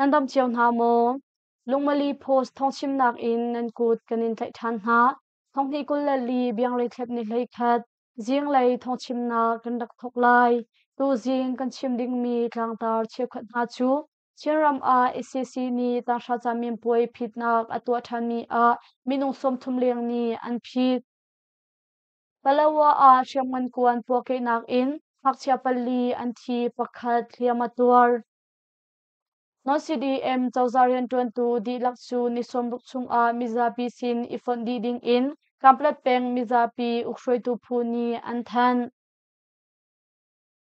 Nan dam cio hna maw? Lungmali Post thawngchimnak in nan kut kan in tlaih ṭhan hna. Thonghnih 24 biangreithlep ni 11 zinglei thawngchimnak kan rak thawk lai. Tuzing kan chim dingmi tlangtar cheukhat hna cu Chinram ah SAC nih tanghra caminpuai phitnak a tuah ṭhanmi ah minung 30 leng nih an phit. Palawa ah hriamngan kuan puahkehnak in ngakchia pali an thi, pakhat hliam a tuar. Non-CDM cozah rianṭuantu dihlak cu ni 60 chungah mizapi sin i fonh dih dingin Kanpetlet peng mizapi ukhruaitu phu nih an thanh.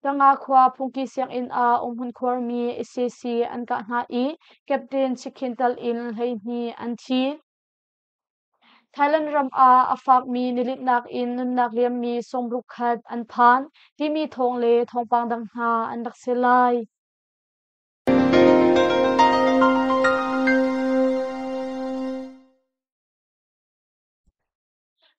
Tanga khua phungki sianginn ah umhmun khuarmi sac an kah hna i Captain Chikhin tal in 12 an thi. Thailand ram ah a fakmi nilitnak in nunnak liammi 60 khat an phan timi thawng le thawngpang dang hna an rak si lai.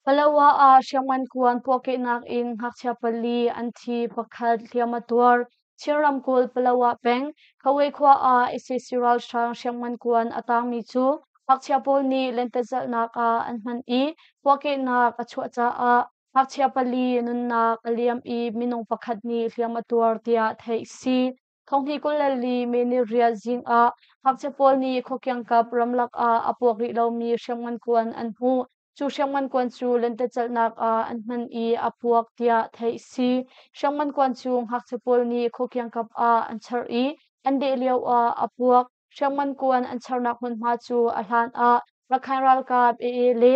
Palawa ah hriamngan kuan puahkehnak in ngakchia pali an thi, pakhat hliam a tuar. Chin ramkulh Palawa peng Khawei khua ah sac ralhrang hriamngan kuan a tangmi cu ngakchia pawl nih lentecelhnak ah an hman i puahkehnak a chuah caah ngakchia pali nunnak a liam i minung pakhat nih hliam a tuar tiah theih a si. Thonghnih 24 May ni riat zing ah ngakchia pawl nih khuakiangkap ramlak ah a puak rih lomi hriamngan kuan an hmuh. Cu hriamngan kuan cu lentecelhnak ah an hman i a puak tiah theih a si. Hriamngan kuan cu ngakchia pawl nih khuakiangkap ah an char i an deh lio ah a puak. Hriamngan kuan an charnak hmunhma cu a hlan ah Rakhine ralkap AA le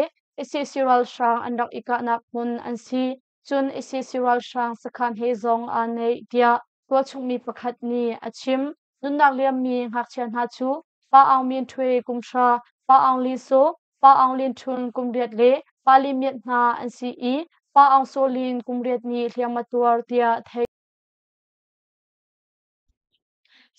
sac ralhrang an rak i kahnak hmun an si. Cun sac ralhrang sakhan he zong aa naih tiah tualchungmi pakhat nih a chim. Nunnak liammi ngakchia hna cu Pa Aung Min Htwe kum hra, Pa Aung Li Saw, Pa Aung Lin Htun kum riat le Pa Li Myat hna an si i Pa Aung Saw Lin kum riat nih hliam a tuar tiah theih.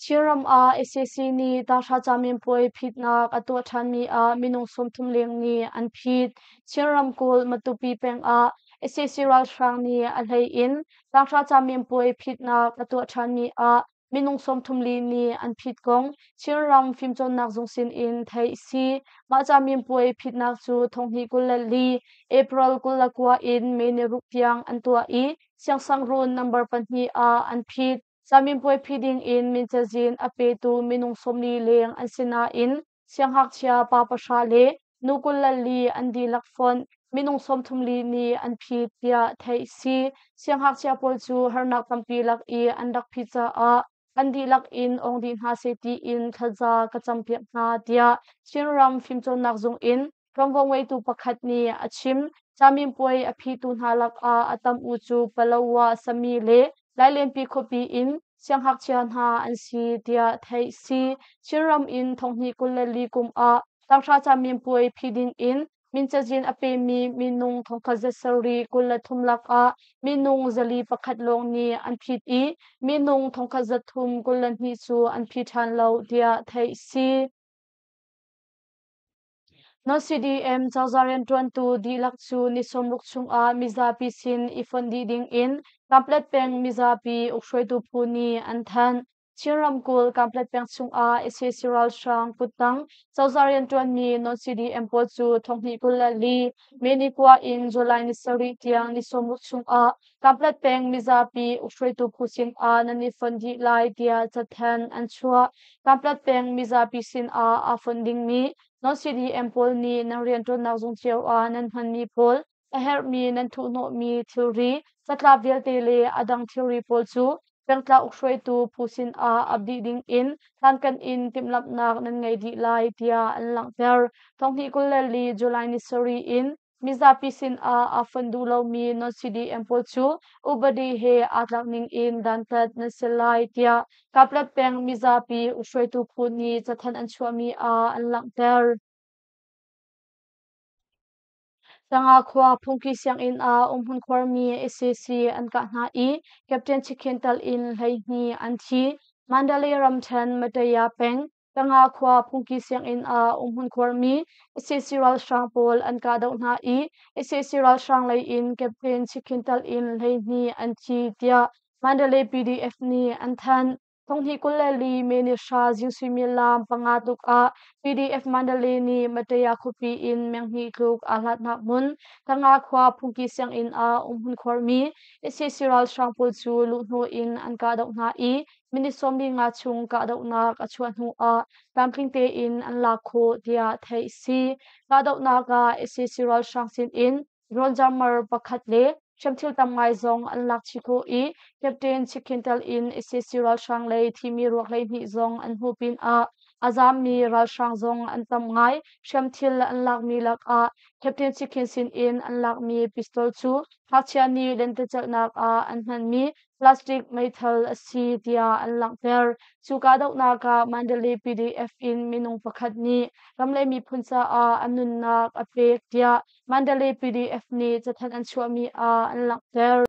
Chinram ah sac nih tanghra caminpuai phitnak a tuah ṭhanmi ah minung 30 leng nih an phit. Chin ramkulh Matupi peng ah sac ralhrang nih a hlei in tanghra caminpuai phitnak a tuah ṭhanmi ah minung 34 nih an phit kong Chinram fimcawnnak zung sin in theih a si. Mah caminpuai phitnak cu thonghnih 24 April 29 in May ni ruk tiang an tuah i siangsangruun number pahnih ah an phit. Caminpuai phi ding in min cazin a petu minung 40 leng an si nain siangngakchia pa pahra le nu 24 an dihlak fonh minung 34 nih an phit tiah theih a si. Siangngakchia pawl cu harnak tampi lak i an rak phit caah an dihlak in ong dih hna seh tiin thlaza ka campiak hna tiah Chinram Fimcawnnak Zung in ṭuanvo ngeitu pakhat nih a chim. Caminpuai a phitu hna lakah a tam u cu Palawa, Sami le Lailenpi khuapi in siangngakchia hna an si tiah theih si. Chinram in thonghnih 24 kum ah tanghra caminpuai phi ding in min cazin a pemi minung thongkhat zasarih 23 lakah minung 401 lawng nih an phit i minung thongkhat zathum 22 cu an phi ṭhan lo tiah theih si. Non-CDM cozah rianṭuantu dihlak cu ni 60 chungah mizapi sin i fonh dih dingin Kanpetlet peng mizapi ukhruaitu phu nih an thanh. Chin ramkulh Kanpetlet peng chungah sac ralhrang kuttang cozah rianṭuanmi non-CDM pawl cu thonghnih 24 May ni kua in July ni sarih tiang ni 60 chungah Kanpetlet peng mizapi ukhruaitu phu sinah nan i fonh dih lai tiah cathanh an chuah. Kanpetlet peng mizapi sinah aa fonh dingmi non-CDM pawl nih nan rianṭuannak zung cio ah nan hmanmi pawl a herhmi nan thuhhnawhmi thilri, catlap vialte le a dang thilri pawl cu pengtlang ukhruaitu phu sinah ap dih dingin hlankan in timhlamhnak nan ngei dih lai tiah an langhter. Thonghnih 24 July ni sarih in Mizapi sinah aa fonh duh lomi non-CDM pawl cu upadi he aa tlak ning in dantat nan si lai tiah Kaplat peng mizapi ukhruaitu phu nih cathanh an chuahmi ah an langhter. Tanga khua phungki sianginn ah umhmun khuarmi sac an kah hna i Captain Chikhin tal in 12 an thi. Mandalay ramṭhen Mataya peng Tanga khua phungki sianginn ah umhmun khuarmi sac ralhrang pawl an kahdoh hna i sac ralhrang lei in Captain Chikhin tal in 12 an thi tiah Mandalay PDF nih an thanh. Thonghnih 24 May ni hra zing suimilam 5 tluk ah PDF Mandalay nih Mataya khuapi in menghnih tluk aa hlatnak hmun Tanga khua phungki sianginn ah umhmun khuarmi sac ralhrang pawl cu luhhnawh in an kahdoh hna i minute 15 chung kahdohnak a chuah hnu ah tlamtling tein an lak khawh tiah theih a si. Kahdohnak ah sac ralhrang sin in drone jammer pakhat le hriamthil tam ngai zong an lak chih khawh i Captain Chicken tel in sac ralhrang lei thimi ruak 12 zong an hmuh pinah a zaammi ralhrang zong an tam ngai. Hriamthil an lakmi lakah Captain Chicken sin in an lakmi pistol cu ngakchia nih lentecelhnak ah an hmanmi plastic meithal a si tiah an langhter. Cu kahdohnak ah Mandalay PDF in minung pakhat nih ram le miphun caah a nunnak a pek tiah Mandalay PDF nih cathanh an chuahmi ah an langhter.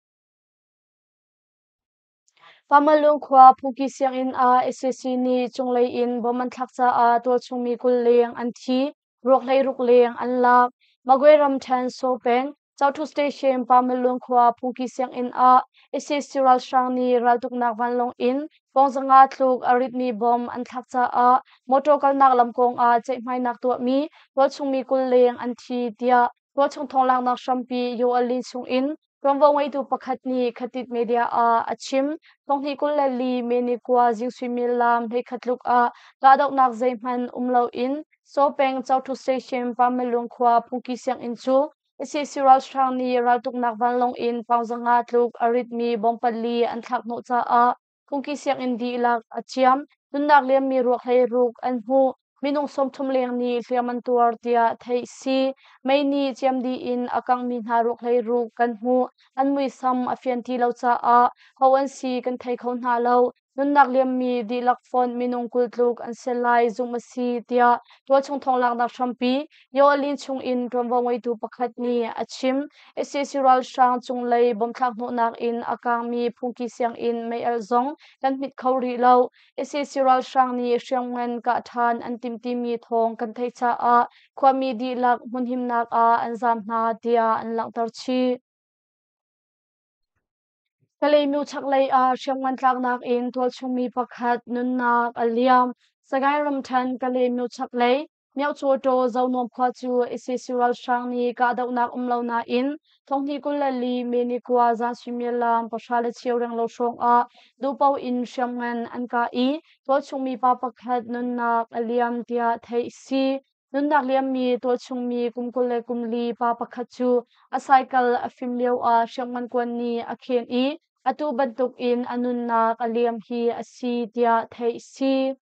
Pamalung khua Phuki sianginn ah sac nih cunglei in bom an thlak caah tualchung mi 20 leng an thi, ruak 16 leng an lak. Magwe ramṭhen Saw peng Cauhthu Station Pamalung khua Phungki sianginn ah sac ralhrang nih raltuknak vanlawng in pawng 500 tluk a ritmi bom an thlak caah motor kalnak lam kong ah ceihmainak tuahmi tualchung mi 20 leng an thi tiah tualchung thawnglaknak hrampi Yoalin chung in Ṭuanvo ngeitu pakhat nih Khatit media ah a chim. Thonghnih 24 May ni 9 zing suimilam 11 tluk ah kahdohnak zeihmanh um loin Saw peng Cauhthu Station Pamelung khua phungki sianginn cu sac ralhrang nih raltuknak vanlawng in pawng 500 tluk a ritmi bomb pali an thlak hnawh caah Phungki sianginn dihlak a ciam. Nunnak liammi ruak 16 an hmuh. Minung 30 leng nih hliam an tuar tiah theih si. Mei nih ciam dih in a kangmi hna ruak 16 kan hmuh. An muisam a fian ti lo caah ho an si kan thei kho hna lo. Nunnak liammi dihlak fonh minung 20 tluk an si lai zumh a si tiah tualchung thawnglaknak hrampi Yoalin chung in ṭuanvo ngeitu pakhat nih a chim. Sac ralhrang cunglei bomthlak hnawhnak in a kangmi phungki sianginn mei-alh zong kan hmit kho rih lo. Sac ralhrang nih hriamngan kah ṭhan an timh timi thawng kan theih caah khuami dihlak hmunhimnak ah an zaam hna tiah an langhter chih. Kalaymyo chaklei ah hriamngan tlaknak in tualchung mi pakhat nunnak a liam. Sagaing ramṭhen Kalaymyo chaklei Myohchaw Zonuam khua cu sac ralhrang nih kahdohnak um lo nain thonghnih 24 May ni 9 zan suimilam 10:15 renglo hrawng ah duhpoh in hriamngan an kah i tualchung mi pa pakhat nunnak a liam tiah theih a si. Nunnak liammi tualchungmi kum 24 pa pakhat cu a cycle a fim lioah hriamngan kuan nih a khen i atu bantukin a nunnak a liam hi a si tiah theih a si.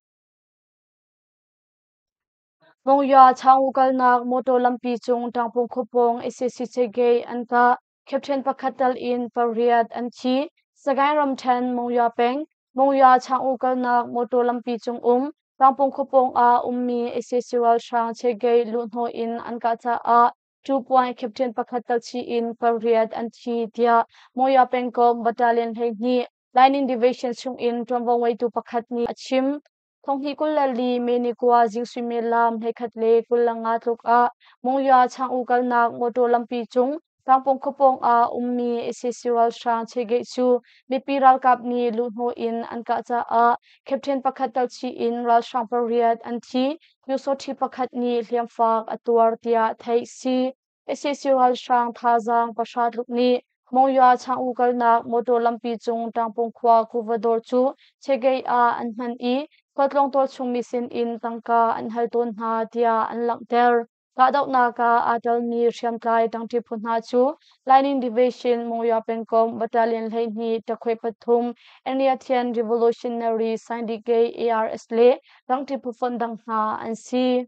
Monywa Chaung kalnak motor lampi cung Ṭangpung khuapawng sac gate an kah. Captain pakhat tal in pariat an thi. Sagaing ramṭhen Monywa peng Monywa Chaung kalnak motor lampi cung um Ṭangpung khuapawng ah ummi sac ralhrang checkgate luhhnawh in an kah caah two point captain pakhat tal chih in pariat an thi tiah Monywa pengkomh battalion 12 Lightning Division chungin ṭuanvo ngeitu pakhat nih a chim. Thonghnih 24 May ni 9 zing suimilam 11:25 tluk ah Monywa Chang-u kalnak motor lampi cung Tlangpung khuapawng ah ummi sac ralhrang checkgate cu mipi ralkap nih luhhnawh in an kah caah captain pakhat tal chih in ralhrang pariat an thi. Pyusawṭhi pakhat nih hliamfak a tuar tiah theih si. Sac ralhrang thazaang 0 tluk nih Monywa Chang-u kalnak motor lampi cung Ṭangpung khua kuva dawr cu checkgate ah an hman i khualtlawng tualchung mi sinin tangka an hal tawn hna tiah an langhter. Kahdohnak ah aa telmi hriamtlai ṭangṭi phu hna cu Lightning Division Monywa pengkomh Battalion 12 Ṭakhuai 3 Anniathian Revolutionary Syndicate ARS le ṭangṭi phu fonh dang hna an si.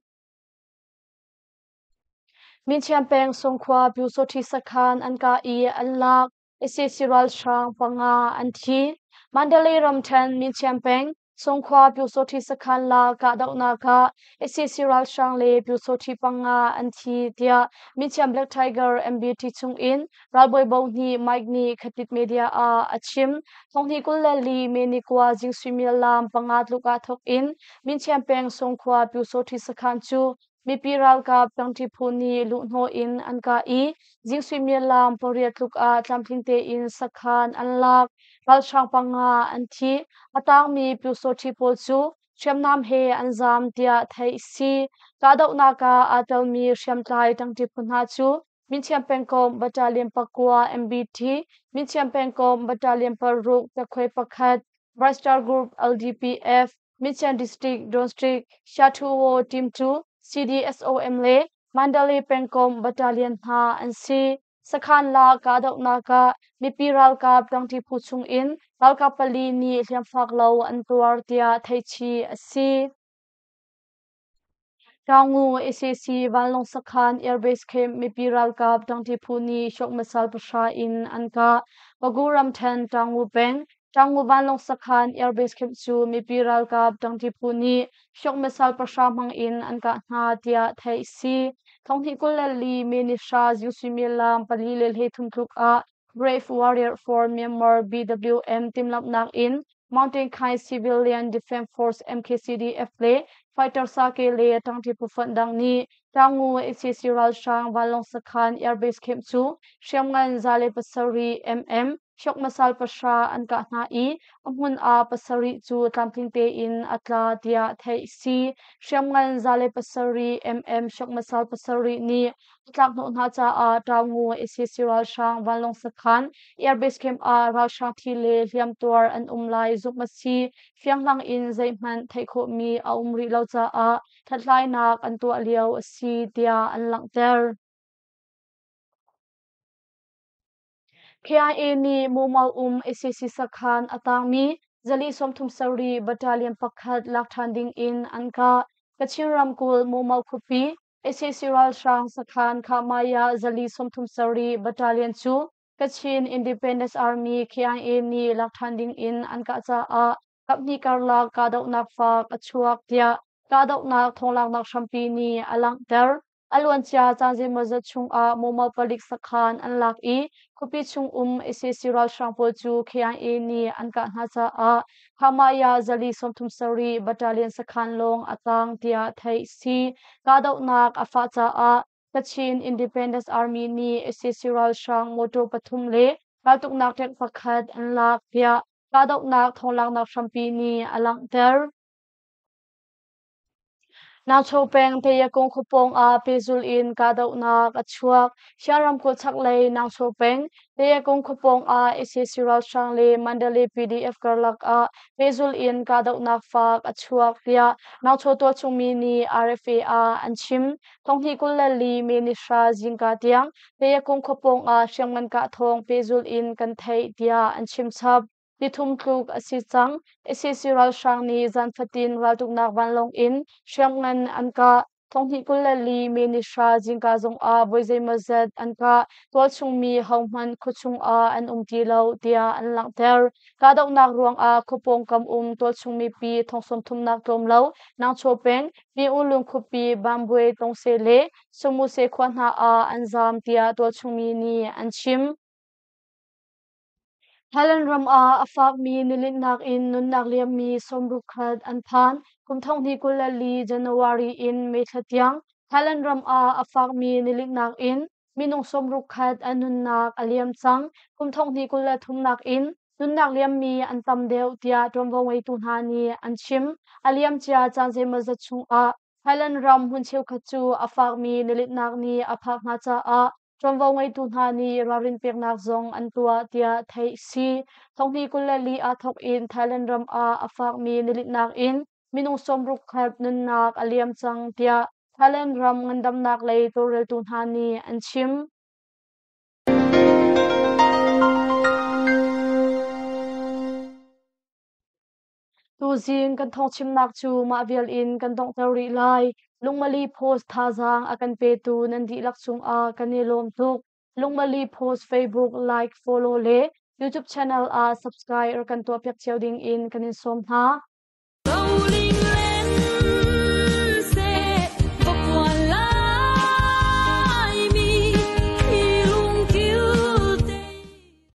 Minchiam peng Sungkhua Pyusawṭhi sakhan an kah i an lak. Sac ralhrang panga an thi. Mandalay ramṭhen Minchiam peng Sungkhua Pyusawṭhi sakhan la kahdohnak ah sac ralhrang le Pyusawṭhi panga an thi tiah Minchiam Black Tiger MBT chungin ralbawi bohnih Mike nih Khatit Media ah a chim. Thonghnih 24 May ni 9 zing suimilam 5 tluk ah thawk in Minchiam peng Sungkhua Pyusawṭhi sakhan cu mipi ralkap ṭangṭi phu nih luhhnawh in an kah i zing suimilam pariat tluk ah tlamtling tein sakhan an lak. Ralhrang panga an thi. A tangmi Pyusawṭhi pawl cu hriamnam he an zaam tiah theih a si. Kahdohnak ah aa telmi hriamtlai ṭangṭi phu hna cu Minchiam pengkomh Battalion 9 MBT, Minchiam pengkomh Battalion 6 Takhoi 1, Brightstar Group LDPF, Minchiam District District Shathuwo Team 2, CDSOM le Mandalay pengkomh Battalion hna an si. Sakhan la kahdohnak ah mipi ralkap ṭangṭi phu chungin ralkap pali nih hliamfak lo an tuar tiah theihchih a si. Taungu sac vanlawng sakhan Airbase Camp mipi ralkap ṭangṭi phu nih hriamhmasal pahra in an kah. Pagu ramṭhen Taungu peng Taungu vanlawng sakhan Airbase Camp cu mipi ralkap ṭangṭi phu nih hriamhmasal pahra hmang in an kah hna tiah theih a si. 2024 May ni hra zing suimilam 4:33 tluk ah Brave Warrior for Myanmar BWM timhlamhnak in Mountain Khai Civilian Defense Force MKCDF le Fighter Sake le ṭangṭi phufonh dang nih Taungu sac ralhrang vanlawng sakhan Airbase Camp cu hriamngan 107 mm hriamhmasal pahra an kah hna i a hmun ah pasarih cu tlamtling tein a tla tiah theih a si. Hriamngan 107 mm hriamhmasal pasarih nih a tlakhnawh hna caah Taungu sac ralhrang vanlawng sakhan Airbase camp ah ralhrang thi le hliamtuar an um lai zumh a si. Fianghlang in zeihmanh theih khawhmi a um rih lo caah hlathlainak an tuah lio a si tiah an langhter. KIA nih Mumal um sac sakhan a tangmi zali 37 battalion pakhat lak ṭhan ding in an kah. Kachin ramkulh Mumal khuapi sac ralhrang sakhan Khahmaya zali 37 battalion cu Kachin Independence Army KIA nih lak ṭhan ding in an kah caah kaphnih karlak kahdohnak fak a chuak tiah kahdohnak thawnglaknak hrampi nih a langhter. A luancia caan zeimawzat chungah Momal palik sakhan an lak i khuapi chung um sac ralhrang pawl cu KIA nih an kah hna caah Khamaya zali 37 battalion sakhan lawng a tang tiah theih a si. Kahdohnak a fah caah Kachin Independence Army nih sac ralhrang motor pathum le raltuknak tank pakhat an lak tiah kahdohnak thawnglaknak hrampi nih a langhter. Naucho peng Tayakung khuapawng ah pehzulh in kahdohnak a chuak. Shan ramkulh chaklei Naucho peng Tayakung khuapawng ah sac ralhrang le Mandalay PDF karlak ah pehzulh in kahdohnak fak a chuak tiah Naucho tualchung mi nih RFA ah an chim. 2024 May ni hra zingka tiang Tayakung khuapawng ah hriamngan kah thawng pehzulh in kan theih tiah an chim chap. Nithum tluk a si cang. Sac ralhrang nih zan fatin raltuknak vanlawng in hriamngan an kah. 2024 May ni hra zingka zongah voi zeimawzat an kah. Tualchung mi hohmanh khuachung ah an um ti lo tiah an langhter. Kahdohnak ruangah khuapawngkam um tualchung mipi thong 30 nak tlawm lo Nangchaw peng, Pyi-U-Lung khuapi Bambwe Tongse le Sumuse khua hna ah an zaam tiah tualchung mi nih an chim. Thailand ram ah a fakmi nilinhnak in nunnak liammi 60 an phan. Kum 2024 January in May thla tiang Thailand ram ah a fakmi nilinhnak in minung 61 an nunnak a liam cang. Kum 2023 nakin nunnak liammi an tam deuh tiah ṭuanvo ngeitu hna nih an chim. A liamcia caan zeimawzat chungah Thailand ram hmun cheukhat cu a fakmi nilinhnak nih a phak hna caah ṭuanvo ngeitu hna nih ralrin peknak zong an tuah tiah theih a si. 2024 ah thawk in Thailand ram ah a fakmi nilinhnak in minung 60 khat nunnak a liam cang tiah Thailand ram ngandamnak lei tawlreltu hna nih an chim. Tuzing kan thawngchimnak cu mah vial in kan donghter rih lai. Lungmali Post thazaang a kan petu nan dihlak cungah kan i lawm tuk. Lungmali Post Facebook like, follow le YouTube channel ah subscribe rak kan tuahpiak cio ding in kan in sawm hna.